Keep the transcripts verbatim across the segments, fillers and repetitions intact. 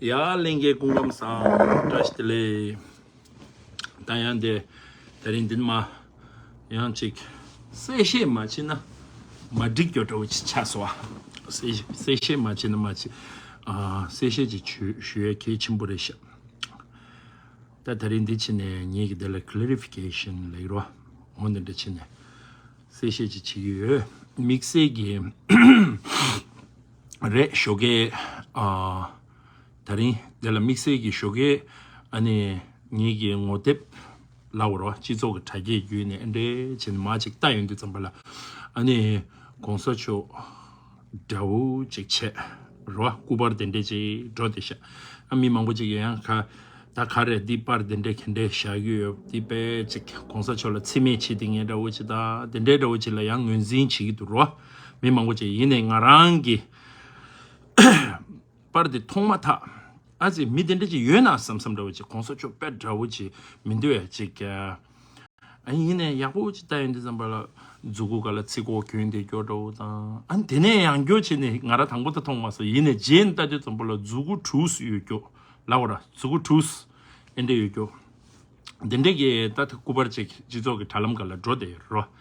ཡ་ལྷན་རྒྱས་སྐུ་ཁམས་བཟང་། བཀྲ་ཤིས་བདེ་ལེགས། ད་ཡང་དེ་དེ་རིང་འདི་མ་ཡང་ཅིག་གསལ་བཤད་མ་བྱས་ན་མ་འགྲིག་རྒྱུ་འདྲ་བོ་ཅིག་ཆགས་སོང་བ། གསལ་བཤད་མ་བྱས་ན་མ་བྱས། ཨ། གསལ་བཤད་ཅིག་ཞུ་ཞུ་ཡ་གལ་ཆེན་པོ་རེད་ཤག་ད་དེ་རིང་འདི་བྱས་ནས་ངེད་ཀྱི་དེ་ལ་ཀི་ལེ་རི་ཕི་ཀེ་ཤན་ལབ་ཀྱི་རེད་བ། འོ་འདི་འདྲ་བྱས་ནས་གསལ་བཤད་ཅིག་བྱེད་ཀྱི་ཡོད། དམིགས་བསལ་གྱི་རེད་ཞོགས་ཀས། ཨ། དེ་རིང་འདི་ལ་དམིགས་བསལ་གྱི་ཞོགས་ཀས་ཨ་ནི་ངེད་ཀྱི་ངོ་དེབ་ལབ་དགོས་རེད་བ། སྤྱི་ཚོགས་ཀྱི་དྲ་རྒྱའི་བརྒྱུད་ནས་ཨ་འདྲས་བྱས་ནས་མར་ཅིག་ལྟ་ཡོང་དུས་ཙམ་པ་ལ། ཨ་ནི་གོང་ས་མཆོག་འདྲ་བོ་ཅིག་བྱས་རེད་བ། སྐུ་པར་དེ་འདྲས་ཅིག་འགྲོ་བསྡད་ཤག་ཨ། མི་མང་པོ་ཅིག་ཡང་ཁ་ད་ག་རེ་འདི་པར་དེ་འདྲས་ག་འདྲས་བཞག་གི་ཡོད། འདི་དཔེ་ཅིག་གོང་ས་མཆོག་ལ་མཚན་སྨད་བྱེད་དེ་ངས་འདྲ་བོ་ཅིག་དང་དེ་འདྲས་འདྲ་བོ་ཅིག་ལ་ཡང་ངོས་འཛིན་བྱེད་ཀྱི་འདུག་རེད་བ། མི་མང་པོ་ཅིག་ཡིན་ནའི་ང་རང་གི་པར་དེ་མཐོང་མ་ཐག་ཨ་ཙི་མི་དེ་འདྲ་ཅིག་ཡོད་ན་བསམ་བསམ་འདྲ་བོ་ཅིག་གོང་ས་མཆོག་དཔེ་འདྲ་བོ་ཅིག་མི་འདུག་ཨེ་ཅིག་ཨ། ཡིན་ནའི་ཡག་པོ་ཅིག་ལྟ་ཡོང་དུས་ཙམ་པ་ལ་མཛུ་གུ་སྒང་ལ་ཚིགས་ཁོག་གྱོན་བསྡད་རྒྱུ་འདྲ་བོ་དང་། ཨ། དེ་ནས་ཡང་རྒྱུ་བྱས་ནས་ང་རང་དང་པོ་ད་མཐོང་མ་སོང་། ཡིན་ནའི་རྗེས་ལྟ་དུས་ཙམ་པ་ལ་མཛུ་གུ་དྲུག་ཡོད་རྒྱུ་ལབ་དགོས་རེད་བ། མཛུ་གུ་དྲུག་ཨེ་འདྲ་ཡོད་རྒྱུ། དེ་འདྲས་ཀྱི་ད་ལྟ་སྐུ་པར་ཅིག་སྤྱི་ཚོགས་ཀྱི་དྲ་ལམ་སྒང་ལ་འགྲོ་བསྡད་ཡོད་རེད་བ།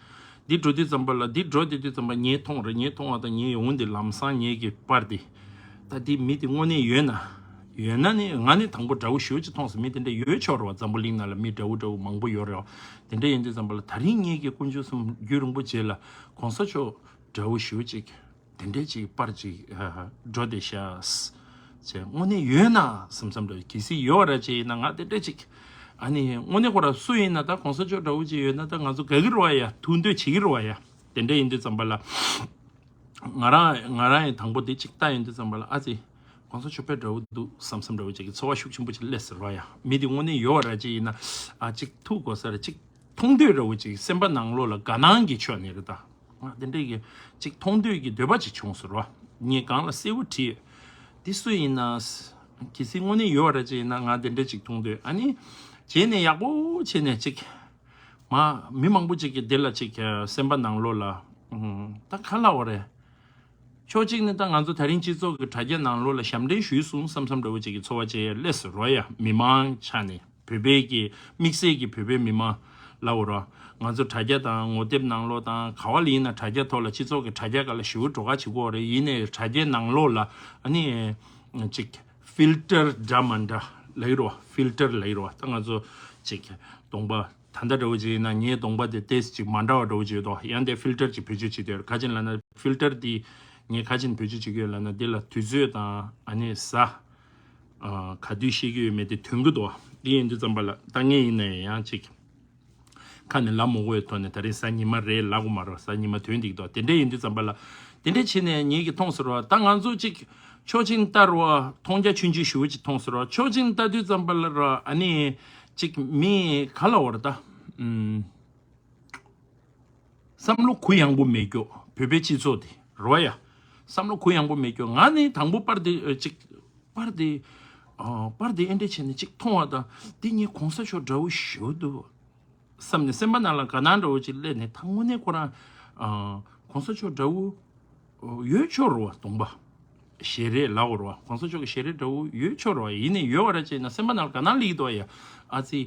འདི་འགྲོ་དུས་ཙམ་པ་ལ་འདི་འགྲོ་བསྡད་དུས་ཙམ་པ་ངས་མཐོང་རེད། ངས་མཐོང་བ་དང་ངས་ཡོང་འདི་ལམ་སང་ངེད་ཀྱི་པར་འདི། ད་འདི་མི་འདི་དངོས་གནས་ཡོད་ན། ཡོད་ན་ནི་ང་ནི་དང་པོ་འདྲ་བོ་ཞེ་པོ་ཅིག་མཐོང་སོང་། མི་དེ་འདྲ་ཡོད་ཆོག་རེད་བ། འཛམ་བུ་གླིང་ནང་ལ་མི་འདྲ་བོ་འདྲ་བོ་མང་པོ་ཡོད་རེད་བ། དེ་འདྲ་ཡིན་དུས་ཙམ་པ་ལ་ད་རིང་ངེད་ཀྱི་དཀོན་མཆོག་གསུམ་རྒྱུད་རིན་པོ་ཆེ་ལ་གོང་ས་མཆོག་འདྲ་བོ་ཞེ་པོ་ཅིག་དེ་འདྲས་ཅིག་པར་ཅིག་འགྲོ་བསྡད་ཤག་ཅེས་དངོས་གནས་ཡོད་ན་བསམ་བསམ་འདྲ་གལ་སྲིད་ཡོད་ར་ཅེ་ཡིན་ན་ང་དེ་འདྲས་ཅིག་ཨ་ནི་དངོས་གནས་ཁོ་ར་སུ་ཡིན་ན་ད་གོང་ས་མཆོག་འདྲ་བོ་ཅིག་ཡོད་ན་ད་ང་ཚོ་དགའ་གི་རེད་བ་ཡ། ཐུགས་འདོད་བྱེད་ཀྱི་རེད་བ་ཡ། དེ་འདྲས་ཡིན་དུས་ཙམ་པ་ལ། ང་རང་ང་རང་ཡང་དང་པོ་དེ་གཅིག་ལྟ་ཡོང་དུས་ཙམ་པ་ལ་ཨ་ཙི། གོང་ས་མཆོག་དཔེ་འདྲ་བོ་འདུག་བསམ་བསམ་འདྲ་བོ་ཅིག་གི་ཚོར་བ་ཤུགས་ཆེན་པོ་ཅིག་སླེབས་སོང་ར་ཡ། མི་དེ་དངོས་གནས་ཡོད་ར་ཅིག་ཡིན་ན་ཨ་གཅིག་ཐུག་དགོས་ས་རེད། གཅིག་མཐོང་འདོད་འདྲ་བོ་ཅིག་སེམས་པ་ནང་ལོགས་ལ་དགའ་སྣང་གི་ཕྱོགས་ནས་རེད་ད། ང་དེ་འདྲས་ཀྱི་གཅིག་མཐོང་འདོད་ཀྱི་འདོད་པ་ཅིག་བྱུང་སོང་ར། ངས་སྒང་ལ་གསལ་པོ་བྲིས། འདི་སུ་ཡིན་ན། གལ་སྲིད་དངོས་གནས་ཡོད་ར་ཅིག་ཡིན་ན་ང་དེ་འདྲས་ཅིག་མཐོང་འདོད། ཨ་ནི་རྗེས་ནས་ཡག་པོ་བྱས་ནས་ཅིག་མ་མི་མང་པོ་ཅིག་གིས་འདི་ལ་ཅིག་སེམས་པ་ནང་ལོགས་ལ་ཨུམ་ད་ག་ལབ་དགོས་རེད། ཕྱོགས་གཅིག་ནས་ད་ང་ཚོ་དེ་རིང་སྤྱི་ཚོགས་ཀྱི་དྲ་རྒྱ་ནང་ལོགས་ལ་ཞབས་འདྲེན་ཞུས་སོང་བསམ་བསམ་འདྲ་བོ་ཅིག་གི་ཚོར་བ་ཅིག་སླེབས་སོང་ར་ཡ། མི་མང་ཆ་ནས་བོད་པའི་གི་དམིགས་བསལ་གྱི་བོད་པའི་མི་མང་ལབ་དགོས་ར། ང་ཚོ་དྲ་རྒྱ་དང་ངོ་དེབ་ནང་ལོགས་དང་ག་བ་ལ་ཡིན་ན་དྲ་རྒྱ་ཐོག་ལ་སྤྱི་ཚོགས་ཀྱི་དྲ་རྒྱ་སྒང་ལ་ཞེ་པོ་འགྲོ་ཁ་བྱེད་ཀྱི་ཡོད་རེད། ཡིན་ནའི་དྲ་རྒྱའི་ནང་ལོགས་ལ་ཨ་ནི་ཅིག་ཕིལ་ཊར་འདྲ་མ་འདྲ་ལབ་ཀྱི་རེད་བ། ཕིལ་ཊར་ལབ་ཀྱི་རེད་བ། ད་ང་ཚོ་ཅིག་གདོང་པ། ད་ལྟ་འདྲ་བོ་ཅིག་ཡིན་ན་ངའི་གདོང་པ་དེ་ཏོག་ཙམ་ཅིག་མ་འདྲ་བ་འདྲ་བོ་ཅིག་ཡོད་དོ། ཡང་དེ་ཕིལ་ཊར་ཅིག་བེད་སྤྱོད་བྱེད་དུས་ག་ཅིག་ལབ་ན་ཕིལ་ཊར་འདི་ངས་ག་ཅིག་བེད་སྤྱོད་བྱེད་ཀྱི་ཡོད་ལབ་ན་འདི་ལ་དུས་ཚོད་དང་ཨ་ནི་གཟའ། ཨ། ག་དུས་བཤད་ཀྱི་ཡོད་མེད་དེ་ཐོན་གྱི་འདུག་འདི་ཡིན་དུས་ཙམ་པ་ལ་ད་ངས་ཡིན་ན་ཡང་ཅིག་ཁ་ནས་ལབ་མ་དགོས་པའི་ཐོག་ནས་ད་རེས་གཟའ་ཉི་མ་རེད་ལབ་དགོས་མ་རེད། གཟའ་ཉི་མ་ཐོན་འདུག་དོ། དེ་འདྲ་ཡིན་དུས་ཙམ་པ་ལ་དེ་འདྲ་བྱས་ནས་ངེད་ཀྱིས་མཐོང་སོང་ར། ད་ང་ཚོ་ཅིག་ཕྱོགས་གཅིག་ནས་ལྟ་ར་བ་མཐོང་རྒྱ་ཆུང་ཆུང་ཞེ་པོ་ཅིག་མཐོང་སོང་ར། ཕྱོགས་གཅིག་ནས་ལྟ་དུས་ཙམ་པ་ལ་ར་ཨ་ནི་ཅིག་མི་ག་ལབ་དགོས་རེད་ད། ཨུམ། བསམ་བློ་གུ་ཡངས་པོ་མེད་རྒྱུ་བོད་པའི་སྤྱི་ཚོགས་དེ་རེད་བ་ཡ། བསམ་བློ་གུ་ཡངས་པོ་མེད་རྒྱུ། ང་ནི་དང་པོ་པར་དེ་ཨ་ཅིག་པར་དེ་ཨ་པར་དེ་ཨེ་འདྲ་བྱས་ནས་ཅིག་མཐོང་བ་དང་དེ་ངས་གོང་ས་མཆོག་འདྲ་བོ་ཞེ་པོ་འདུག་བསམ་ནས་སེམས་པ་ནང་ལ་དགའ་སྣང་འདྲ་བོ་ཅིག་སླེབས་ནས་ད་དངོས་གནས་ཁོ་རང་ཨ་གོང་ས་མཆོག་འདྲ་བོ་ཡོད་ཆོག་རེད་བ། གདོང་པ་ཞལ་རས་ལབ་དགོས་རེད་བ། གོང་ས་མཆོག་གི་ཞལ་རས་འདྲ་བོ་ཡོད་ཆོག་རེད་བ། ཡིན་ནའི་ཡོད་པ་ར་བྱས་ན་སེམས་པ་ནང་ལ་དགའ་སྣང་སླེབས་ཀྱི་འདུག་བ་ཡ། ཨ་ཙི།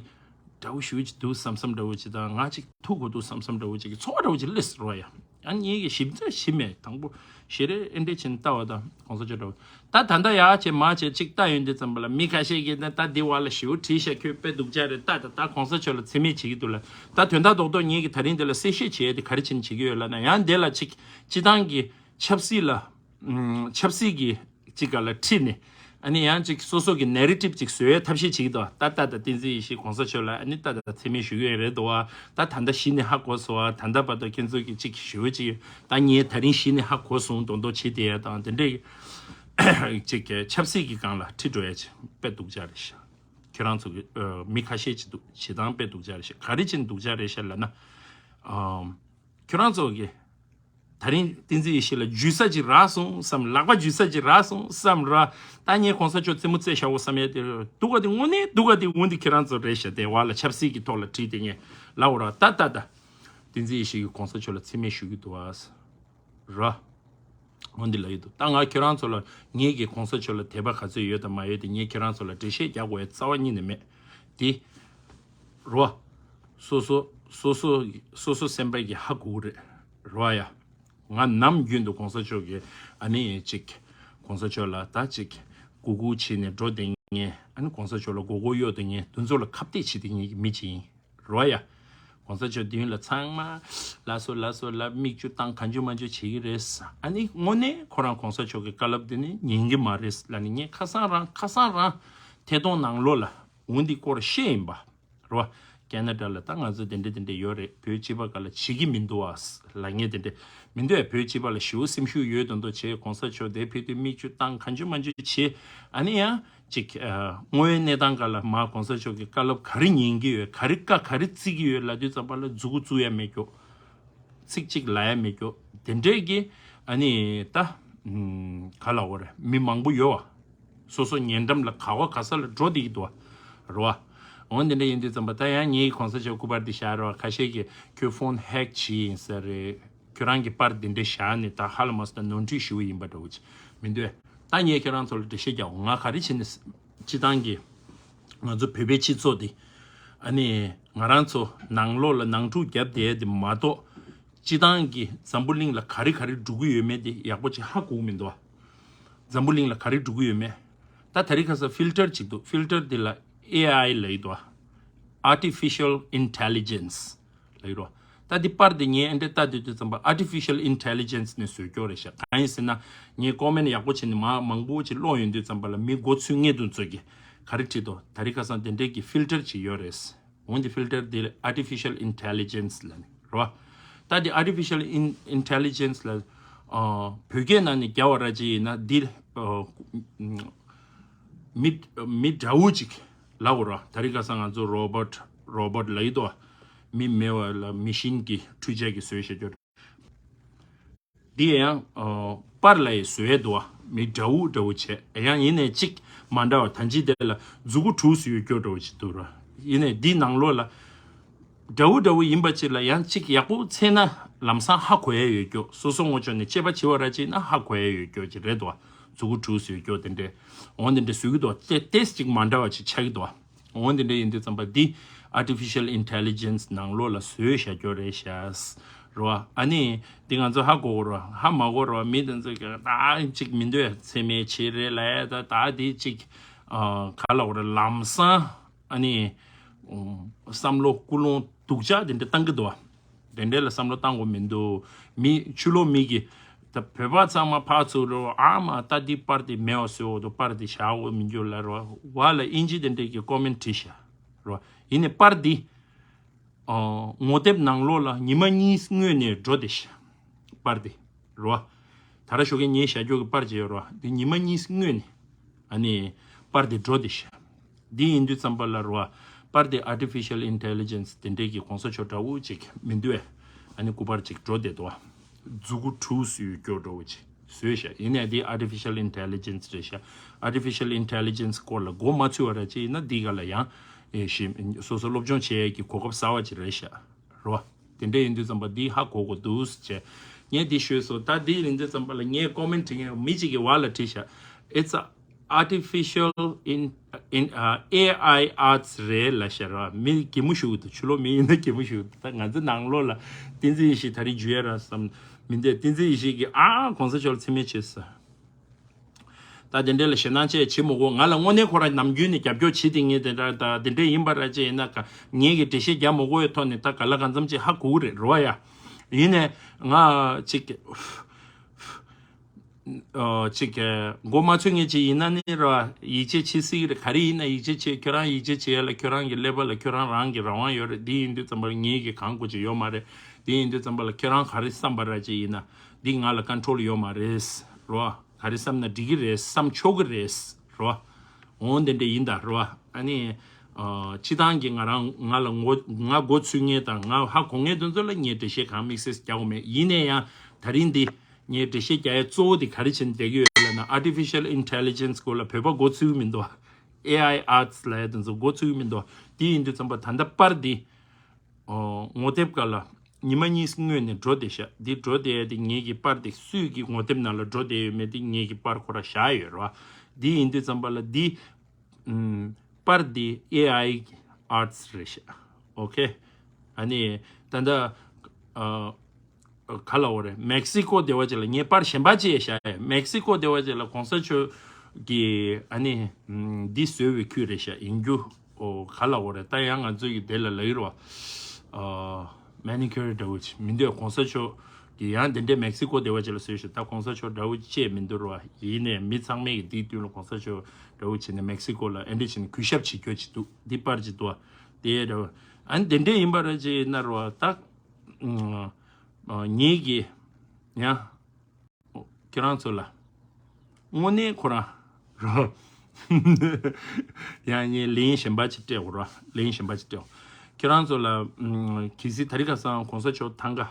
འདྲ་བོ་ཞེ་པོ་ཅིག་འདུག་བསམ་བསམ་འདྲ་བོ་ཅིག་དང་ང་ཅིག་ཐུག་དགོས་འདུག་བསམ་བསམ་འདྲ་བོ་ཅིག་གི་ཚོར་བ་འདྲ་བོ་ཅིག་སླེབས་སོང་ར་ཡ། ཨ་ངེད་ཀྱིས་ཞིབ་ཚགས་ཞིབ་མེད་དང་པོ་ཞལ་རས་ཨེ་འདྲས་བྱས་ནས་ལྟ་བ་དང་གོང་ས་མཆོག་འདྲ་བོ། ད་ད་ལྟ་ཡག་བྱས་མ་བྱས་ཅིག་ལྟ་ཡོང་དུས་ཙམ་པ་ལ་མི་ཁ་ཤས་ཀྱིས་ད་ད་འདི་བ་ལ་ཞེ་པོ་བྲིས་ཤག་ཁྱོད་དཔེ་སྡུག་ཅག་རེད། ད་ད་ད་གོང་ས་མཆོག་ལ་མཚན་སྨད་བྱེད་ཀྱི་འདུག་ལ། ད་དོན་དག་རྡོག་རྡོག་ངེད་ཀྱིས་ད་རིང་འདི་ལ་གསལ་བཤད་བྱས་ཏེ་ག་རེ་བྱས་ནས་བྱེད་ཀྱི་ཡོད་ལབ་ན་ཡང་འདི་ལ་ཅིག་སྤྱི་བཏང་གི་ཆབ་སྲིད་ལ་ཨུམ་ཆབ་སྲིད་ཀྱི་ཅིག་ག་ལ་ཁྲིད་ནས་ཨ་ནི་ཡང་ཅིག་སོ་སོ་གི་ནེ་རེ་ཊིབ་ཅིག་བཟོ་ཡའི་ཐབས་ཤེས་བྱེད་ཀྱི་འདུག་ད་ལྟ་ད་བསྟན་འཛིན་ཡེ་ཤེས་གོང་ས་མཆོག་ལ་ཨ་ནི་ད་ད་མཚན་སྨད་ཞུ་གི་ཡོད་རེད་འདུག་བ། ད་ད་ལྟ་གཞི་ནས་ཧ་གོ་སོང་བ། ད་ལྟ་བར་དུ་ཁྱེད་ཚོ་གི་ཅིག་ཞུ་ཅིག་ད་ངས་ད་རིང་གཞི་ནས་ཧ་གོ་སོང་མདོག་མདོག་བྱེད་བསྡད་ཡ་དང་དེ་འདྲས་ཅིག་ཆབ་སྲིད་ཀྱི་སྒང་ལ་ཁྲིད་འགྲོ་ཡ་ཅིག་དཔེ་སྡུག་ཅག་རེད་ཤག་ཁྱོད་རང་ཚོ་གི་ཨ་མི་ཁ་ཤས་ཅིག་འདུག་བྱེད་སྟངས་དཔེ་སྡུག་ཅག་རེད་ཤག་ག་རེ་བྱས་ནས་སྡུག་ཅག་རེད་ཤག་ལབ་ན། ཨ་ཁྱོད་རང་ཚོ་གི་ད་རིང་བསྟན་འཛིན་ཡེ་ཤེས་ལ་འཇུས་ས་ཅིག་རག་སོང་བསམ། ལག་པ་འཇུས་ས་ཅིག་རག་སོང་བསམ་ར། ད་ངས་གོང་ས་མཆོག་རྩེད་མོ་རྩེ་བཞག་འོ་བསམ་ཡས་དེ་སྡུག་ག་དེ་དངོས་གནས་སྡུག་ག་དེ་འོན་ཏེ་ཁྱེད་རང་ཚོ་རེད་ཤག་དེ་བ་ལ་ཆབ་སྲིད་ཀྱི་ཐོག་ལ་བྲིས་ཏེ་ངས་ལབ་འོ་ར། ད་ད་ད་བསྟན་འཛིན་ཡེ་ཤེས་ཀྱིས་གོང་ས་མཆོག་ལ་མཚན་སྨད་ཞུ་གི་འདུག་ཨ་ར། འོ་འདི་ལ་ཡོད་དོ། ད་ང་ཁྱོད་རང་ཚོ་ལ་ངེད་ཀྱིས་གོང་ས་མཆོག་ལ་དད་པ་ག་ཚོད་ཡོད་དང་མ་ཡོད་དེ་ངས་ཁྱོད་རང་ཚོ་ལ་འགྲེལ་བཤད་རྒྱག་དགོས་ཡ་རྩ་བ་ཉིད་ནས་མེད། དེ་རོ། སོ་སོ་སོ་སོ་སོ་སོ་སེམས་པ་གི་ཧ་གོ་གི་རེད། རོ་ཡ། ང་ནམ་རྒྱུན་དུ་གོང་ས་མཆོག་གི་ཨ་ནི་ཅིག་གོང་ས་མཆོག་ལ་ད་ཅིག་གུ་གུ་བྱས་ནས་འགྲོ་བསྡད་མཁན། ཨ་ནི་གོང་ས་མཆོག་ལ་མགོ་སྐོར་གཡོག་བསྡད་མཁན་དེ་ཚོ་ལ་ཁ་གཏད་བྱེད་བསྡད་མཁན་གྱི་མི་ཅིག་ཡིན། རོ་ཡ། གོང་ས་མཆོག་མདུན་ལ་ཚང་མ་ལགས་སོ་ལགས་སོ་ལབ་མིག་ཆུ་བཏང་གང་བྱུང་མང་བྱུང་བྱེད་ཀྱི་རེད། ཨ་ནི་དངོས་གནས་ཁོ་རང་གོང་ས་མཆོག་གི་བཀའ་སློབ་དེ་ནི་ཉན་གྱི་མ་རེད་ལབ་ནས་ངས་ཁ་སང་རང་ཁ་སང་རང་ཐད་གཏོང་ནང་ལོགས་ལ་འོ་འདི་སྐོར་བཤད་ཡིན་པ། རོ། ཁེ་ན་ཌ་ལ་ད་ང་ཚོ་དེ་འདྲ་དེ་འདྲ་ཡོད་རེད། བོད་སྤྱི་པ་ག་ལ་བྱེད་ཀྱི་མི་འདུག་ཨ་ལབ་མཁན་དེ་འདྲ་མི་འདུག་ཨ། བོད་སྤྱི་པ་ལ་ཞེ་པོ་སེམས་ཤུགས་ཡོད་དོན་དུ་བྱས་གོང་ས་མཆོག་དེ་ཕེབས་དུས་མིག་ཆུ་བཏང་གང་བྱུང་མང་བྱུང་བྱས། ཨ་ནི་ཡང་ཅིག་ཨ་དངོས་ཡོད་གནས་སྟངས་སྒང་ལ་མ་གོང་ས་མཆོག་གི་བཀའ་སློབ་ག་རེ་ཉན་གྱི་ཡོད། ག་རེ་བཀའ་ག་རེ་བརྩི་གི་ཡོད་ལབ་དུས་ཙམ་པ་ལ་མཛུ་གུ་བཙུགས་ཡ་མེད་ཀྱོག་ཚིག་གཅིག་ལབ་ཡ་མེད་ཀྱོག་དེ་འདྲས་ཀྱི་ཨ་ནི་ད་ཨམ་ག་ལབ་དགོས་རེད། མི་མང་པོ་ཡོད་བ། སོ་སོ་ཉེ་འགྲམ་ལ་ག་བ་ག་ས་ལ་འགྲོ་བསྡད་ཀྱི་འདུག་བ། རེད་བ། འོ་འདི་འདྲ་ཡིན་དུས་ཙམ་པ་ད་ཡང་ངའི་གོང་ས་མཆོག་སྐུ་པར་འདི་བཞག་རེད་བ། ཁ་ཤས་ཀྱིས་ཁྱོད་ཕོན་ཧེག་བྱས་ཡིན་ས་རེད། ཁྱོད་རང་གི་པར་འདི་འདྲ་བཞག་ནས་ད་ཧ་ལས་མ་སོང་ད་ནོར་འཁྲུལ་ཞེ་པོ་ཡིན་པ་འདྲ་བོ་ཅིག་མི་འདུག་ད་ངས་ཁྱོད་རང་ཚོ་ལ་འགྲེལ་བཤད་རྒྱག་འོ། ང་ག་རེ་བྱས་ནས་སྤྱི་བཏང་གི་ང་ཚོ་བོད་པའི་སྤྱི་ཚོགས་འདི་ཨ་ནི་ང་རང་ཚོ་ནང་ལོགས་ལ་ནང་འཁྲུག་བརྒྱབ་བསྡད་དེ་མ་གཏོགས་སྤྱི་བཏང་གི་འཛམ་བུ་གླིང་ལ་ག་རེ་ག་རེ་འགྲོ་གི་ཡོད་མེད་དེ་ཡག་པོ་ཅིག་ཧ་གོ་གི་མི་འདུག་བ། འཛམ་བུ་གླིང་ལ་ག་རེ་འགྲོ་གི་ཡོད་མེད། ད་དེ་རིང་ཁ་སང་ཕིལ་ཊར་ཅིག་འདུག་ཕིལ་ཊར་འདི་ལ་ཨེ་ཨའི་ལབ་ཡོད་དོ། Artificial Intelligence ལབ་ཡོད་རོ། ད་འདི་པར་འདི་ངས་ཨེ་འདྲ་ལྟ་དུས་དུས་ཙམ་པ་Artificial Intelligence ནས་བཟོས་སྐྱོ་རེད་ཤག་གང་ཡིན་ཟེར་ན་ངས་ཀོ་མེན་ཡག་པོ་བྱས་ནས་མ་མང་པོ་ཅིག་ཀློག་ཡོང་དུས་ཙམ་པ་ལ་མི་མགོ་ཚོས་ངེས་དུ་ཚོད་ཀྱི་ག་རེ་བྲིས་དོ། དེ་རིང་ཁ་སང་དེ་འདྲས་ཀྱི་ཕིལ་ཊར་ཅིག་ཡོད་རེད། འོན་ཏེ་ཕིལ་ཊར་འདི་Artificial Intelligence ལབ་ནས་རོ། ད་འདི་Artificial In- Intelligence ལ་ཨ་བོད་སྐད་ནང་ནས་རྒྱག་པ་ར་ཅིག་ཡིན་ན་འདི་ཨ་མི་མི་འདྲ་བོ་ཅིག་ལབ་དགོས་རོ། དེ་རིང་ཁ་སང་ང་ཚོ་རོ་བོཊ་རོ་བོཊ་ལབ་ཡི་དོ། མི་མེད་པ་ལ་མི་ཤིན་གྱི་འཕྲུལ་ཆས་ཀྱིས་བཟོས་བཞག་རྒྱུ། འདི་ཡང་ཨ་པར་ལ་ཡི་བཟོས་འདུག་མི་འདྲ་བོ་འདྲ་བོ་བྱས་ཡང་ཡིན་ནའི་གཅིག་མ་འདྲ་བ་ད་ཅི་དེ་ལ་མཛུ་གུ་དྲུག་སུ་ཡོད་སྐྱོ་འདྲ་བོ་ཅིག་འདུག་ར། ཡིན་ནའི་འདི་ནང་ལོགས་ལ་འདྲ་བོ་འདྲ་བོ་ཡིན་པ་ཅིག་ལ་ཡང་གཅིག་ཡག་པོ་འཚོལ་ན་ལམ་སང་ཧ་གོ་ཡ་ཡོད་སྐྱོ། སོ་སོ་ངོ་ཅོག་ནས་དཔྱད་པ་བྱེད་པ་ར་ཅིག་ན་ཧ་གོ་ཡ་ཡོད་སྐྱོ་ཅིག་རེད་འདུག་མཛུ་གུ་དྲུག་སུ་ཡོད་སྐྱོ་དེ་འདྲས་འོང་དེ་འདྲས་བཟོས་ཀྱི་འདུག་ཏེ་ཏེས་གཅིག་མ་འདྲ་བ་ཅིག་ཆགས་ཀྱི་འདུག་འོ་འདི་འདྲ་ཡིན་དུས་ཙམ་པ་འདི་Artificial Intelligence ནང་ལོགས་ལ་བཟོས་བཞག་རྒྱུ་རེད་ཤག་རོ། ཨ་ནི་འདི་ང་ཚོ་ཧ་གོ་གོ་རོ། ཧ་མ་གོ་རོ། མི་དེ་ཚོ་གི་ད་ཅིག་མི་འདོད་ཚེ་མེད་བྱེད་རེད་ལ་ད་ད་འདི་ཅིག་ཨ་ག་ལ་གོ་རོ་ལམ་སང་ཨ་ནི་བསམ་བློ་ཀུན་སློང་སྡུག་ཅག་དེ་འདྲ་བཏང་གི་འདུག་བ། དེ་འདྲས་ལ་བསམ་བློ་བཏང་དགོས་མི་འདུག་མི་ཕྱི་ལོགས་མི་གིས་ད་བོད་པ་ཚང་མ་ཕར་ཚུར་རོ་ཨ་མ་ད་འདི་པར་འདི་མེད་བ་བཟོས་འོ་དོ་པར་འདི་བཞག་འོ་མི་འགྱུར་ལ་རོ་བ་ལ་ཨིན་ཇི་དེ་འདྲས་ཀྱི་ཀོ་མེན་བྲིས་ཤག་རོ། ཡིན་ནའི་པར་འདི་ངོ་དེབ་ནང་ལོགས་ལ་ཉི་མ་གཉིས་སྔོན་ནས་འགྲོ་བསྡད་ཤག་པར་འདི་རོ། ད་ར་ཞོགས་ཀས་ངའི་བཞག་རྒྱུ་གི་པར་ཅིག་ཡོད་རོ། འདི་ཉི་མ་གཉིས་སྔོན་ནས་ཨ་ནི་པར་འདི་འགྲོ་བསྡད་ཤག་འདི་ཡིན་དུས་ཙམ་པ་ལ་རོ། པར་དེ་Artificial Intelligence དེ་འདྲས་ཀྱི་གོང་ས་མཆོག་འདྲ་བོ་ཅིག་མི་འདུག་ཨ་ནི་སྐུ་པར་ཅིག་འགྲོ་བསྡད་འདུག་མཛུ་གུ་དྲུག་སུ་ཡོད་སྐྱོ་འདྲ་བོ་ཅིག་བཟོས་ཤག་ཡིན་ནའི་འདི་Artificial Intelligence རེད་ཤག Artificial Intelligence སྐོར་ལ་མགོ་མ་ཚོས་པ་ར་ཅིག་ཡིན་ན་འདི་ག་ལ་ཡང་ཨེ་ཞིམ་སོ་སོ་སློབ་སྦྱོང་བྱེད་ཡས་ཀྱི་གོ་སྐབས་གསར་བ་ཅིག་རེད་ཤག་རོ། དེ་འདྲ་ཡིན་དུས་ཙམ་པ་འདི་ཧ་གོ་དགོས་འདུག་ཟེར་བྱས། ངས་འདི་ཤོད་སོང་། ད་འདི་ཡིན་དུས་ཙམ་པ་ལ་ངས་ཀོ་མེན་བྲིས་མཁན་མི་གཅིག་གིས་བ་ལ་བྲིས་ཤག It's a artificial in in uh, A I arts རེད་ལབ་ཤག་ར། མི་གད་མོ་ཤོར་གི་འདུག་ཕྱི་ལོགས་མི་ཡིན་ན་གད་མོ་ཤོར་གི་འདུག་ད་ང་ཚོ་ནང་ལོགས་ལ་བསྟན་འཛིན་ཡེ་ཤེས་ད་རེས་འཇུ་ཡ་ར་བསམ་མི་འདུག་བསྟན་འཛིན་ཡེ་ཤེས་ཀྱིས་ཨ་གོང་ས་མཆོག་ལ་མཚན་སྨད་བྱས་སོང་། ད་དེ་འདྲས་ལ་ཞེད་སྣང་བཅས་བྱེད་མི་དགོས། ང་ལ་དངོས་གནས་ཁོ་རང་ནམ་རྒྱུན་ནས་རྒྱབ་སྐྱོར་བྱེད་དེ་ངས་དེ་འདྲ་ད་དེ་འདྲས་ཡིན་པ་ར་ཅིག་ཡིན་ན་ཀ་ངས་ཀྱི་འགྲེལ་བཤད་རྒྱག་མི་དགོས་པའི་ཐོག་ནས་ད་ག་ལ་གང་འཚམ་ཅིག་ཧ་གོ་གི་རེད་རོ་ཡ། ཡིན་ནས་ང་ཅིག་ཨ་ཅིག་མགོ་མ་ཚོས་མཁན་ཅིག་ཡིན་ན་ནི་རོ་ཡིད་ཆེས་བྱེད་སྲིད་ཀྱི་རེད། ག་རེ་ཡིན་ན་ཡིད་ཆེས་བྱེད། ཁྱོད་རང་ཡིད་ཆེས་བྱེད་ཡ་ལ་ཁྱོད་རང་གི་ཀླད་པ་ལ་ཁྱོད་རང་རང་གི་རང་དབང་ཡོད་རེད། འདི་ཡིན་དུས་ཙམ་པ་ལ་ངས་ཀྱི་གང་དགོས་ཀྱི་ཡོད་མ་རེད། འདི་ཡིན་དུས་ཙམ་པ་ལ་ཁྱོད་རང་ག་རེ་བསམ་པ་ར་ཅིག་ཡིན་ན་འདི་ང་ལ་ཀོན་ཊོལ་ཡོད་མ་རེད་རོ། ག་རེ་བསམ་ན་འགྲིག་གི་རེད། བསམ་ཆོག་གི་རེད་རོ། འོང་དེ་འདྲ་ཡིན་ད་རོ། ཨ་ནི་ཨ་སྤྱི་བཏང་གི་ང་རང་ང་ལ་ངོ་ང་མགོ་ཚོས་མཁན་དང་ང་ཧ་གོ་མཁན་དེ་ཚོ་ལ་ངས་འགྲེལ་བཤད་གང་དམིགས་བསལ་རྒྱག་དགོས་མེད། ཡིན་ན་ཡང་ད་རིང་འདི་ངས་འགྲེལ་བཤད་རྒྱག་ཡ་གཙོ་བོ་དེ་ག་རེ་བྱས་ནས་བསྡད་ཀྱི་ཡོད་ལབ་ན་Artificial Intelligence སྐོར་ལ་བོད་པ་མགོ་ཚོས་ཀྱི་མི་འདུག་ཨེ་ཨའི་ཨར་ཊི་ལབ་ཡ་དེ་ཚོ་མགོ་ཚོས་ཀྱི་མི་འདུག་དེ་ཡིན་དུས་ཙམ་པ་ད་ལྟ་པར་འདི་ཨོ་ངོ་དེབ་སྒང་ལ་ ཉི་མ་གཉིས་སྔོན་ནས་འགྲོ་བསྡད་ཤག་འདི་འགྲོ་བསྡད་ཡ་དེ་ངེད་ཀྱི་པར་དེ་སུས་ཀྱི་ངོ་དེབ་ནང་ལ་འགྲོ་བསྡད་ཡོད་མེད་དེ་ངེད་ཀྱི་པར་ཁོ་ར་བཞག་ཡོད་རེད་བ། འདི་ཡིན་དུས་ཙམ་པ་ལ་འདི་ཨམ། པར་འདི་ཨེ་ཨའི་ཨར་ཊི་རེད་ཤག་ཨོ་ཁེ། ཨ་ནི་ད་ལྟ་ཨ། ག་ལ་འོ་རེད། མེག་སི་ཀོ་སྡེ་བ་ཅིག་ལ་ངས་པར་གཞན་པ་ཅིག་བཞག་ཡ། མེག་སི་ཀོ་སྡེ་བ་ཅིག་ལ་གོང་ས་མཆོག་གི་ཨ་ནི་འདི་བཟོས་པའི་ཁུལ་རེད་ཤག་ཡིན་རྒྱུ། ཨོ་ག་ལ་འོ་རེད། ད་ཡང་ང་ཚོའི་གི་དེ་ལ་ལབ་ཀྱི་རེད་བ། ཨ། མེ་ནི་ཀུར་འདྲ་བོ་ཅིག་མི་འདུག་གོང་ས་མཆོག་གི་ཡང་དེ་འདྲའི་མེག་སི་ཀོ་སྡེ་བ་ཅིག་ལ་བཟོས་ཤག་ད་གོང་ས་མཆོག་འདྲ་བོ་ཅིག་མི་འདུག་རེད་བ། ཡིན་ནའི་མི་ཚང་མས་གི་འདིའི་མདུན་ལ་གོང་ས་མཆོག་འདྲ་བོ་བྱས་ནས་མེག་སི་ཀོ་ལ་ཨེ་འདྲ་བྱས་ནས་གུས་ཞབས་བྱེད་རྒྱུ་ཅིག་འདུག་འདི་པར་ཅིག་འདུག་བ། དེ་འདྲ་བོ། ཨ་ནི་དེ་འདྲ་ཡིན་པ་རེད་ཅེ་ན་རེད་བ། ད་ཨ། ངེད་ཀྱི་ཡང་ཁྱེད་རང་ཚོ་ལ་དངོས་གནས་ཁོ་རང་རོ། ཡང་ངས་ལན་གཞན་པ་ཅིག་སྤྲད་འོ་རོ། ལན་གཞན་པ་ཅིག་སྤྲད་འོ། ཁྱེད་རང་ཚོ་ལ་ཨམ། གལ་སྲིད་དེ་རིང་ཁ་སང་གོང་ས་མཆོག་ཐང་ག་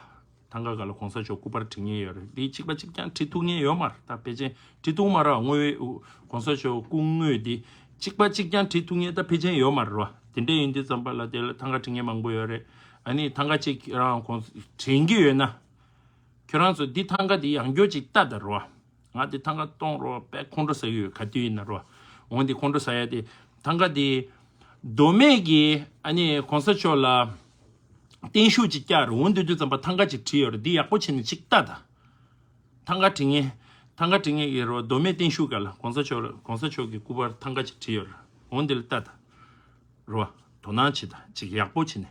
ཐང་ག་ག་ལ་གོང་ས་མཆོག་སྐུ་པར་བྲིས་མཁན་ཡོད་རེད། འདི་གཅིག་པ་གཅིག་རྐྱང་བྲིས་ཐུབ་མཁན་ཡོད་མ་རེད། ད་ཕལ་ཆེར་བྲིས་ཐུབ་མ་རེད། དངོས་གོང་ས་མཆོག་སྐུ་དངོས་འདི་གཅིག་པ་གཅིག་རྐྱང་བྲིས་ཐུབ་མཁན་ད་ཕལ་ཆེར་ཡོད་མ་རེད་རོ། དེ་འདྲ་ཡིན་དུས་ཙམ་པ་ལ་དེ་ལ་ཐང་ག་བྲིས་མཁན་མང་པོ་ཡོད་རེད། ཨ་ནི་ཐང་ག་གཅིག་རང་གོང་དྲན་གྱི་ཡོད་ན། ཁྱོད་རང་ཚོ་འདི་ཐང་ག་འདི་ཡང་བསྐྱར་ཅིག་ལྟ་དང་རོ། ང་འདི་ཐང་ག་གཏོང་རོ། དཔེ་ཁོང་ཁྲོ་ཟ་གི་ཡོད། ག་དུས་ཡིན་ན་རོ། འོང་འདི་ཁོང་ཁྲོ་ཟ་ཡ་དེ། ཐང་ག་འདི་མདོ་སྨད་ཀྱི་ཨ་ནི་གོང་ས་མཆོག་ལ་བརྟན་བཞུགས་ཅིག་བསྐྱར་རོ། འོང་འདི་དུས་ཙམ་པ་ཐང་ག་ཅིག་བྲིས་ཡོད་རེད། འདི་ཡག་པོ་བྱས་ནས་ཅིག་ལྟ་དང་། ཐང་ག་བྲིས་མཁན། ཐང་ག་བྲིས་མཁན་གྱི་རོ། མདོ་སྨད་བརྟན་བཞུགས་སྒར་ལ་གོང་ས་མཆོག་ལ་གོང་ས་མཆོག་གི་སྐུ་པར་ཐང་ག་ཅིག་བྲིས་ཡོད་རེད། འོང་འདི་ལ་ལྟ་དང་། རོ། དོ་སྣང་བྱེད་དང་ཅིག་ཡག་པོ་བྱས་ནས།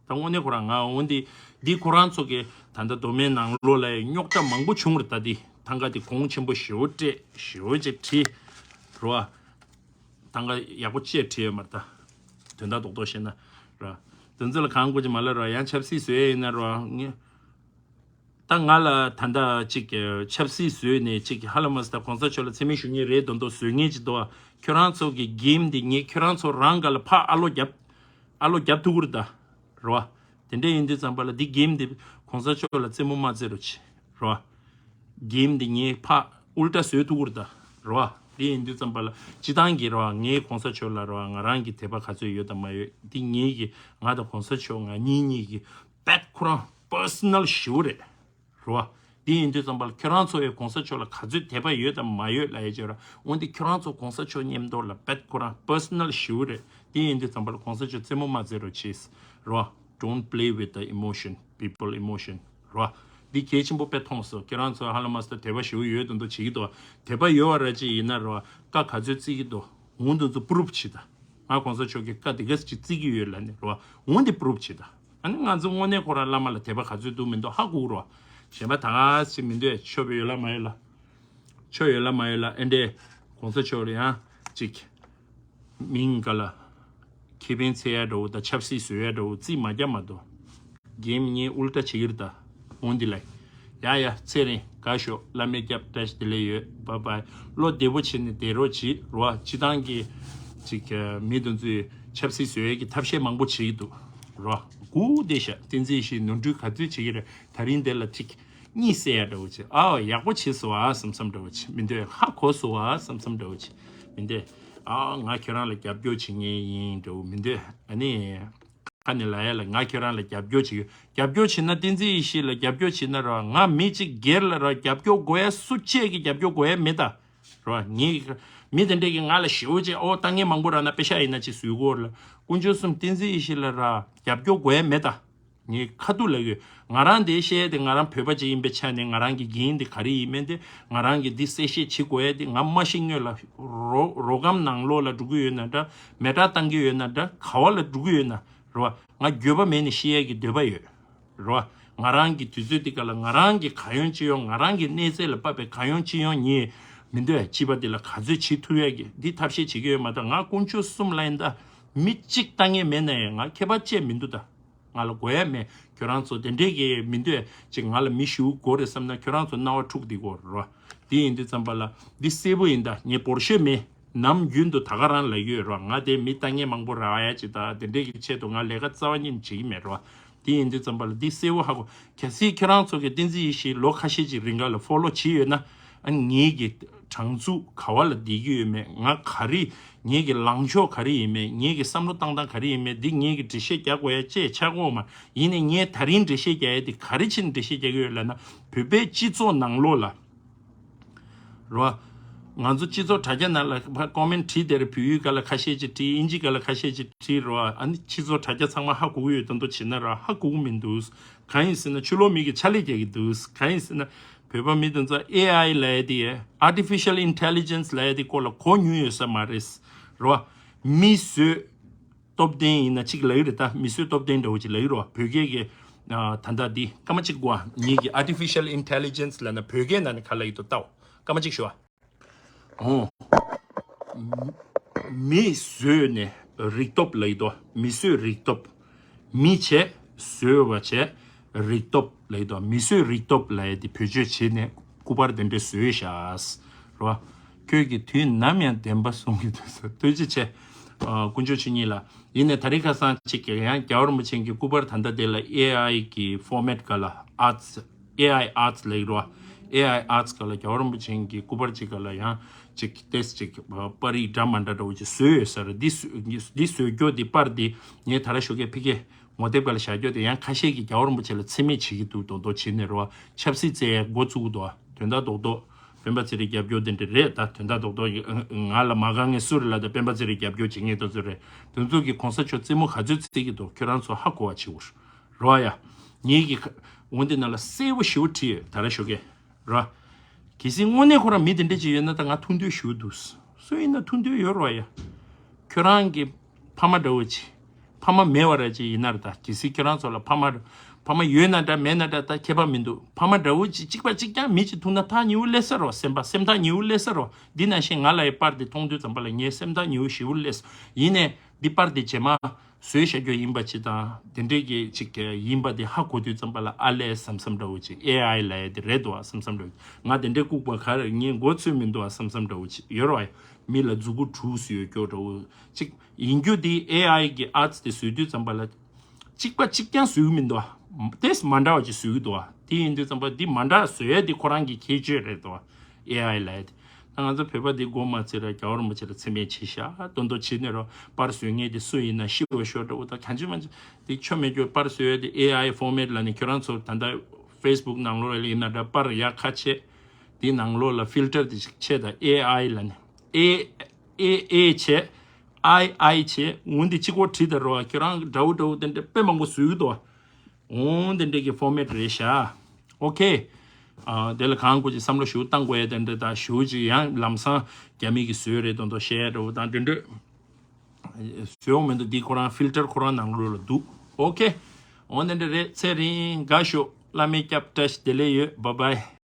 ད་དངོས་གནས་ཁོ་རང་ང་འོ་འདི་འདི་ཁོ་རང་ཚོ་གི་ད་ལྟ་མདོ་སྨད་ནང་ལོགས་ལ་རྙོག་དྲ་མང་པོ་བྱུང་རེད། ད་འདི་ཐང་ག་འདི་གོང་ཆེན་པོ་ཞེ་པོ་སྤྲད། ཞེ་པོ་ཅིག་བྲིས། རོ། ཐང་ག་ཡག་པོ་ཅིག་བྲིས་ཡོད་མ་རེད་ད། དོན་དག་རྡོག་རྡོག་བཤད་ན། རོ། དོན་ཚན་ལ་གང་དགོས་ཀྱི་མ་ལ་རོ། ཡང་ཆབ་སྲིད་བཟོས་ཡིན་ན་རོ། ངས་ད་ང་ལ་ད་ལྟ་ཅིག་ཆབ་སྲིད་བཟོས་ནས་ཅིག་ཧ་ལམ་ད་གོང་ས་མཆོག་ལ་མཚན་སྨད་ཞུ་མཁན་རེད་མདོག་མདོག་བཟོ་མཁན་ཅིག་འདུག་ཁྱོད་རང་ཚོ་གི་གེམ་འདི་ངས་ཁྱོད་རང་ཚོ་རང་ག་ལ་ཕར་ཨ་ལོ་རྒྱབ། ཨ་ལོ་རྒྱབ་ཐུབ་ཀྱི་རེད་ད། རེད་བ། དེ་འདྲ་ཡིན་དུས་ཙམ་པ་ལ་འདི་གེམ་འདི་གོང་ས་མཆོག་ལ་རྩེད་མོ་མ་རྩེ་རོགས་བྱེད། རེད་བ། གེམ་འདི་ངས་ཕར་ཨུལ་ཏྲ་བཟོས་ཐུབ་ཀྱི་རེད་ད། རེད་བ། འདི་ཡིན་དུས་ཙམ་པ་ལ་སྤྱི་བཏང་གི་རེད་བ། ངས་གོང་ས་མཆོག་ལ་རེད་བ། ང་རང་གི་དད་པ་ག་ཚོད་ཡོད་དམ་མ་ཡོད་འདི་ངེད་ཀྱི་ང་དང་གོང་ས་མཆོག་ང་གཉིས་གཉིས་ཀྱི་དཔེ་ཁོ་རང་པར་སོ་ནལ་ཞེ་པོ་རེད། རེད་བ། དེ་ཡིན་དུས་ཙམ་པ་ལ་ཁྱོད་རང་ཚོ་ཡང་གོང་ས་མཆོག་ལ་ག་ཚོད་དད་པ་ཡོད་དམ་མ་ཡོད་ལབ་ཡ་བྱས་ར། འོན་ཏེ་ཁྱོད་རང་ཚོ་གོང་ས་མཆོག་མཉམ་དུ་ལ་དཔེ་ཁོ་རང་པར་སོ་ནལ་ཞེ་པོ་རེད། དེ་ཡིན་དུས་ཙམ་པ་ལ་གོང་ས་མཆོག་རྩེད་མོ་མ་རྩེ་རོགས་བྱེད། རེད་བ། Don't play with the emotion, people emotion. རེད་བ། འདི་གལ་ཆེན་པོ་དཔེ་མཐོང་སོང་། ཁྱོད་རང་ཚོ་ཧ་ལམ་མ་སོ་དད་པ་ཞེ་པོ་ཡོད་དོན་དུ་བྱེད་ཀྱི་འདུག་དད་པ་ཡོད་བ་ར་ཅིག་ཡིན་ན་རེད་བ། བཀའ་ག་ཚོད་བརྩི་གི་འདུག་འོན་དོན་ཚོ་པུ་རུབ་བྱེད་ད། ང་གོང་ས་མཆོག་གི་བཀའ་དེ་ག་ཅིག་བརྩི་གི་ཡོད་ལབ་ནས་རེད་བ། འོན་ཏེ་པུ་རུབ་བྱེད་ད། ཨ་ནི་ང་ཚོ་དངོས་གནས་ཁོ་རང་བླ་མ་ལ་དད་པ་ག་ཚོད་འདུག་མི་འདུག་ཧ་གོ་རོ། གཞན་པ་ད་ག་ཅིག་མི་འདུག་ཆོ་བའི་ཡོད་ལ་མ་ཡོད་ལ། ཆོ་ཡོད་ལ་མ་ཡོད་ལ་ཨེ་འདྲས། གོང་ས་མཆོག་ལ་ཡང་ཅིག་མིང་ག་ལ། ཁེ་ཕན་འཚོལ་ཡ་འདྲ་བོ་དང་ཆབ་སྲིད་བཟོ་ཡ་འདྲ་བོ་རྩིས་མ་རྒྱབ་མ་གཏོགས། གེམ་ངས་ཨུལ་ཏྲ་བྱེད་ཀྱི་རེད་ད། འོང་འདི་ལ། ཡ་ཡ་ཚེ་རིང་དགའ་ཤོག་བླ་མས་སྐྱབས་བཀྲ་ཤིས་བདེ་ལེགས་ཡོད། བཱའི་བཱའི། བློ་བདེ་པོ་བྱས་ནས་བསྡད་རོགས་གྱིས་རོ། སྤྱི་བཏང་གི་ཅིག་མི་དེ་ཚོས་ཆབ་སྲིད་བཟོ་ཡས་ཀྱི་ཐབས་ཤེས་མང་པོ་བྱེད་ཀྱི་འདུག་རོ། སྒུག་བསྡད་ཤག་བསྟན་འཛིན་ཡེ་ཤེས་ནོར་འཁྲུལ་ག་ཚོད་བྱེད་ཀྱི་རེད། ད་རིང་འདི་ལ་ཅིག་གཉིད་སད་ཡ་འདྲ་བོ་བྱེད། ཨའོ་ཡག་པོ་བྱེད་སོང་ཨ་བསམ་བསམ་འདྲ་བོ་བྱེད་མི་འདོད། ཧ་གོ་སོང་ཨ་བསམ་བསམ་འདྲ་བོ་བྱེད་མི་འདོད། ཨའོ་ང་ཁྱོད་རང་ལ་རྒྱབ་སྐྱོར་བྱེད་མཁན་ཡིན་འདྲ་བོ་མི་འདོད། ཨ་ནི། ཁ་ནས་ལབ་ཡ་ལ་ང་ཁྱོད་རང་ལ་རྒྱབ་སྐྱོར་བྱེད་ཀྱི་ཡོད། རྒྱབ་སྐྱོར་བྱེད་ན་བསྟན་འཛིན་ཡེ་ཤེས་ལ་རྒྱབ་སྐྱོར་བྱེད་ན་ར་ང་མི་གཅིག་སྒེར་ལ་ར་རྒྱབ་སྐྱོར་དགོས་ཡ་སུ་གཅིག་གི་རྒྱབ་སྐྱོར་དགོས་ཡ་མེད་ད། ར་ངས་མི་དེ་འདྲས་ཀྱིས་ང་ལ་ཞེ་པོ་ཅིག་ཨོ་ལྟ་ངན་མང་པོ་རག་ན་པེ་ཤ་ཡིན་ན་ཅིག་བཟོས་གོ་ར་ལ་དཀོན་མཆོག་གསུམ་བསྟན་འཛིན་ཡེ་ཤེས་ལ་ར་རྒྱབ་སྐྱོར་དགོས་ཡ་མེད་ད། ངས་ཁ་ཐུག་ལབ་ཡོད། ང་རང་དེ་བཤད་དེ་ང་རང་བོད་པ་ཅིག་ཡིན་པའི་ཆ་ནས་ང་རང་གི་འགན་དེ་ག་རེ་ཡིན་མིན་དེ་ང་རང་གི་འདི་གསལ་བཤད་བྱེད་དགོས་ཡ་དེ་ང་མ་ཤི་སྔོན་ལ་རོ་རོ་སྒམ་ནང་ལོགས་ལ་འགྲོ་གི་ཡོད་ན་འདྲ་མེ་སྲེག་བཏང་གི་ཡོད་ན་འདྲ་ག་བ་ལ་འགྲོ་གི་ཡོད་ན་རོ་ང་འགྱོད་པ་མེད་ནས་ཤི་ཡ་གི་འདོད་པ་ཡོད་རོ། ང་རང་གི་དུས་ཚོད་དེ་ག་ལ་ང་རང་གི་ག་ཡོང་ཅི་ཡོང་ང་རང་གི་གནས་ཚད་ལ་དཔག་པའི་ག་ཡོང་ཅི་ཡོང་ངས་མི་འདོད་ཡ་སྤྱི་པ་དེ་ལ་ག་ཚོད་བྱེད་ཐུབ་ཡ་གི་འདི་ཐབས་ཤེས་བྱེད་ཀྱི་ཡོད་མ་གཏོགས་ང་དཀོན་མཆོག་གསུམ་ལ་ཡིན་ད་མི་གཅིག་ལྟ་ངན་མེད་ན་ཡང་ང་ཁྱད་པར་ཅི་མི་འདུག་ད། ང་ལ་དགོས་ཡ་མེད། ཁྱོད་རང་ཚོ་དེ་འདྲས་ཀྱི་མི་འདོད་ཅིག་ང་ལ་མི་ཞུ་དགོས་རེད་བསམ་ན་ཁྱོད་རང་ཚོ་རྣ་བ་འཁྲུག་བསྡད་དགོས་རེད་རོ། དེ་ཡིན་དུས་ཙམ་པ་ལ་འདི་གསལ་པོ་ཡིན་ད་ངས་བོར་ཤེས་མེད། ནམ་རྒྱུན་དུ་ད་ག་རང་ལ་ཡོད་རོ། ང་དེ་མི་ལྟ་ངན་མང་པོ་རག་ཡ་ཅིག་ད་དེ་འདྲས་ཀྱི་ཆེད་དུ་ང་ལས་ཀ་རྩ་བ་ཉིད་བྱེད་ཀྱི་མེད་རོ། དེ་ཡིན་དུས་ཙམ་པ་ལ་འདི་གསལ་པོ་ཧ་གོ། གལ་སྲིད་ཁྱོད་རང་ཚོ་གི་བསྟན་འཛིན་ཡེ་ཤེས་ལོ་ཁ་ཤས་ཅིག་རིང་ག་ལ་ཕོ་ལོ་བྱེད་ཡོད་ན་ཨ་ངེད་ཀྱི་ དྲང་ཚུགས་ག་བ་ལ་བསྡད་ཀྱི་ཡོད་མེད། ང་ག་རེ། ངེད་ཀྱི་ལངས་ཕྱོགས་ག་རེ་ཡིན་མེད། ངེད་ཀྱི་བསམ་བློ་བཏང་སྟངས་ག་རེ་ཡིན་མེད། འདི་ངེད་ཀྱི་འགྲེལ་བཤད་རྒྱག་དགོས་ཡ་ཅེས་ཆགས་ཀྱི་ཡོད་མ་ཡིན་ནའི། ངས་ད་རིང་འགྲེལ་བཤད་རྒྱག་ཡ་དེ་ག་རེ་བྱས་ནས་འགྲེལ་བཤད་རྒྱག་གི་ཡོད་ལབ་ན། བོད་པའི་སྤྱི་ཚོགས་ནང་ལོགས་ལ། རེད་བ། ང་ཚོ་སྤྱི་ཚོགས་དྲ་རྒྱ་ནང་ལ་ཕར་ཀོ་མེན་བྲིས་དེར་བོད་ཡིག་སྒང་ལ་ཁ་ཤས་ཅིག་བྲིས། དབྱིན་ཇི་སྒང་ལ་ཁ་ཤས་ཅིག་བྲིས། རེད་བ། ཨ་ནི་སྤྱི་ཚོགས་དྲ་རྒྱ་ཚང་མ་ཧ་གོ་གི་ཡོད་དོན་དུ་བྱེད་ན་ར་ཧ་གོ་གི་མི་འདུག་གང་ཡིན་ཟེར་ན་ཕྱི་ལོགས་མི་གིས་ཕྱག་ལས་རྒྱག་གི་འདུག་གང་ཡིན་ཟེར་ན་བོད་པ་མི་དེ་ཚོ་ཨེ་ཨའི་ལབ་ཡ་དེ། Artificial Intelligence ལབ་ཡ་དེ་སྐོར་ལ་གོ་མྱོང་ཡོད་ས་མ་རེད། རེད་བ། མིས་བཟོས། སྟོབས་ལྡན་ཡིན་ན་གཅིག་ལབ་ཀྱི་རེད། ད་མིས་བཟོས་སྟོབས་ལྡན་འདྲ་བོ་ཅིག་ལབ་ཀྱི་རེད་བ། བོད་སྐད་ཀྱི་ཨ་ད་ལྟ་འདི་སྐར་མ་གཅིག་གོ་ཨ། ངེད་ཀྱི་Artificial Intelligence ལབ་ན་བོད་སྐད་ནང་ནས་ག་ལབ་ཀྱི་འདུག་ལྟ་འོ། སྐར་མ་གཅིག་ཞུ་ཨ། འོ། མིས་བཟོས་ནས་རིག་སྟོབས་ལབ་ཀྱི་འདུག་མིས་བཟོས་རིག་སྟོབས། མི་བྱས། བཟོས་པ་བྱས། རིག་སྟོབས་ལབ་ཀྱི་འདུག་མིས་བཟོས་རིག་སྟོབས་ལབ་ཡ་དེ་བེད་སྤྱོད་བྱས་ནས་སྐུ་པར་དེ་འདྲ་བཟོས་ཤག་རོ། ཁྱོད་ཀྱིས་དུས་ནམ་ཡང་བདེན་པ་གསུང་གི་འདུག་ཟེར། ཐུགས་རྗེ་ཆེ། ཨ། དཀོན་མཆོག་མཆོག་ཉིད་ལ། ཡིན་ནའི་ད་རེས་ཁ་སང་ཅིག་ཡང་རྒྱལ་བ་རིན་པོ་ཆེ་གི་སྐུ་པར་ད་ལྟ་དེ་ལ་ཨེ་ཨའི་གི་ཕོར་མེཊ་སྒང་ལ་ཨར་ཊི་སི། ཨེ་ཨའི་ཨར་ཊི་སི་ལབ་ཀྱི་རེད་བ། ཨེ་ཨའི་ཨར་ཊི་སི་སྒང་ལ་རྒྱལ་བ་རིན་པོ་ཆེ་གི་སྐུ་པར་ཅིག་སྒང་ལ་ཡང་ཅིག་ཏོག་ཙམ་ཅིག་པར་རིས་འདྲ་མི་འདྲ་འདྲ་བོ་ཅིག་བཟོས་ཡོད་ས་རེད། འདི་བཟོ་འདི་བཟོ་རྒྱུ་འདི་པར་འདི་ངས་ད་ར་ཞོགས་ཀས་ཕ་གིར་ངོ་དེབ་སྒང་ལ་བཞག་རྒྱུ་དེ་ཡང་ཁ་ཤས་ཀྱིས་རྒྱལ་བ་རིན་པོ་ཆེ་ལ་མཚན་སྨད་བྱེད་ཀྱི་འདུག་མདོག་མདོག་བྱས་ནས་རེད་བ། ཆབ་སྲིད་བཙལ་ཡ་འགོ་བཙུགས་འདུག་དོན་དག་རྡོག་རྡོག་སྤེན་པ་ཚེ་རིང་རྒྱབ་སྐྱོར་དེ་འདྲ་རེད། ད་དོན་དག་རྡོག་རྡོག་ང་ལ་མ་དགའ་མཁན་སུ་རེད་ལབ་ན་སྤེན་པ་ཚེ་རིང་རྒྱབ་སྐྱོར་བྱེད་མཁན་དེ་ཚོ་རེད། དེ་ཚོ་གིས་གོང་ས་མཆོག་རྩེད་མོ་ག་ཚོད་རྩེ་གི་འདུག་ཁྱོད་རང་ཚོ་ཧ་གོ་བ་བྱེད་དགོས་རེད་བ་ཡ། ངེད་ཀྱི་འོ་འདི་ནང་ལ་གསལ་པོ་ཞེ་པོ་བྲིས་ཡོད་ད་ར་ཞོགས་ཀས་རེད་བ། གལ་སྲིད་དངོས་གནས་ཁོ་རང་མི་དེ་འདྲ་ཅིག་ཡོད་ན་ད་ང་ཐུག་འདོད་ཞེ་པོ་འདུག་སུ་ཡིན་ན་ཐུག་འདོད་ཡོད་རེད་བ་ཡ། ཁྱོད་རང་གི་ཕ་མ་འདྲ་བོ་ཅིག་ཕ་མ་མེད་པ་ར་ཅིག་ཡིན་ན་ར། ད་གལ་སྲིད་ཁྱོད་རང་ཚོ་ལ་ཕ་མ་ཕ་མ་ཡོད་ན་འདྲ་མེད་ན་འདྲ་ད་ཁྱད་པར་མི་འདུག་ཕ་མ་འདྲ་བོ་ཅིག་གཅིག་པ་གཅིག་རྐྱང་མི་གཅིག་ཐུག་ན་ཐག་ཉེ་བོ་སླེབས་ས་རེད་བ། སེམས་པ་སེམས་ཐག་ཉེ་བོ་སླེབས་ས་རེད་བ། འདི་ནང་བཞིན་ང་ལ་ཡི་པར་འདི་མཐོང་དུས་ཙམ་པ་ལ་ངའི་སེམས་ཐག་ཉེ་བོ་ཞེ་པོ་སླེབས། ཡིན་ནའི་འདི་པར་འདི་རྗེས་མ་བཟོས་བཞག་རྒྱུ་ཡིན་པ་ཅིག་དང་དེ་འདྲས་ཀྱི་ཅིག་ཡིན་པ་འདི་ཧ་གོ་དུས་ཙམ་པ་ལ་ཨ་ལས་བསམ་བསམ་འདྲ་བོ་ཅིག་ཨེ་ཨའི་ལབ་ཡ་འདི་རེད་འདུག་བ་བསམ་བསམ་འདྲ་བོ་ཅིག་ང་དེ་འདྲས་ལྐུགས་པ་ག་རེ་ངས་མགོ་ཚོས་མི་འདུག་བ་བསམ་བསམ་འདྲ་བོ་ཅིག་ཡོད་རེད་བ། མི་ལ་མཛུ་གུ་དྲུག་སུ་ཡོད་སྐྱོ་འདྲ་བོ་ཅིག་ཡིན་རྒྱུ་འདི་ཨེ་ཨའི་གི་ཨར་ཊི་སི་དེ་བཟོས་དུས་ཙམ་པ་ལ་གཅིག་པ་གཅིག་རྐྱང་བཟོས་གི་མི་འདུག་བ། ཏེས་མ་འདྲ་བ་ཅིག་བཟོས་གི་འདུག་བ། དེ་ཡིན་དུས་ཙམ་པ་འདི་མ་འདྲ་བཟོ་ཡ་འདི་ཁོ་རང་གི་ཁྱད་ཆོས་རེད་འདུག་བ། ཨེ་ཨའི་ལབ་ཡ་དེ། ད་ང་ཚོ་བོད་པ་འདི་མགོ་མ་ཚོས་ར་རྒྱལ་བ་རིན་པོ་ཆེ་ལ་མཚན་སྨད་བྱེད་ཤག་དོན་དུ་བྱེད་ནས་རོ་པར་བཟོས་མཁན་དེ་སུ་ཡིན་ན་ཤི་བ་ཤོག་འདྲ་བོ་དང་གང་ཅི་མ་ཅི་དེ་ཆོ་མེད་སྐྱོ། པར་བཟོ་ཡ་དེ་ཨེ་ཨའི་ཕོར་མེཊ་ལབ་ནས་ཁྱོད་རང་ཚོ་ད་ལྟ་ཕེ་སི་བུག་ནང་ལོགས་ལ་ཡིན་ན་འདྲ་པར་ཡག་ཁ་ཆེ་དེ་ནང་ལོགས་ལ་ཕིལ་ཊར་དེ་ཅིག་ཆེ་ད་ཨེ་ཨའི་ལབ་ནས་ཨེ་ཨེ་ཨེ་ཆེ། ཨའི་ཨའི་ཆེ། འོ་འདི་གཅིག་པོ་བྲིས་ད་རོ། ཁྱོད་རང་འདྲ་བོ་འདྲ་བོ་དེ་འདྲ་དཔེ་མང་པོ་བཟོས་ཡོད་དོ། འོ་འདི་འདྲ་གི་ཕོར་མེཊ་རེད་ཤག་ཨོ་ཁེ། ཨ་དེ་ལ་གང་དགོས་ཀྱི་བསམ་བློ་ཞུ་བཏང་དགོས་ཡ་དེ་འདྲ་ད་ཞུ་ཅིག་ཡང་ལམ་སང་རྒྱ་མི་གི་བཟོས་རེད་དོན་དུ་བཤད་ཡ་འདྲ་བོ་དང་དེ་འདྲ་བཟོས་འོང་མི་འདུག་འདི་ཁོ་རང་ཕིལ་ཊར་ཁོ་རང་ནང་ལོགས་ལ་འདུག་ཨོ་ཁེ། འོ་འདི་འདྲ་རེད། ཚེ་རིང་དགའ་ཤོག་བླ་མའི་སྐྱབས་བཀྲ་ཤིས་བདེ་ལེགས་ཡོད། བཱའི་བཱའི།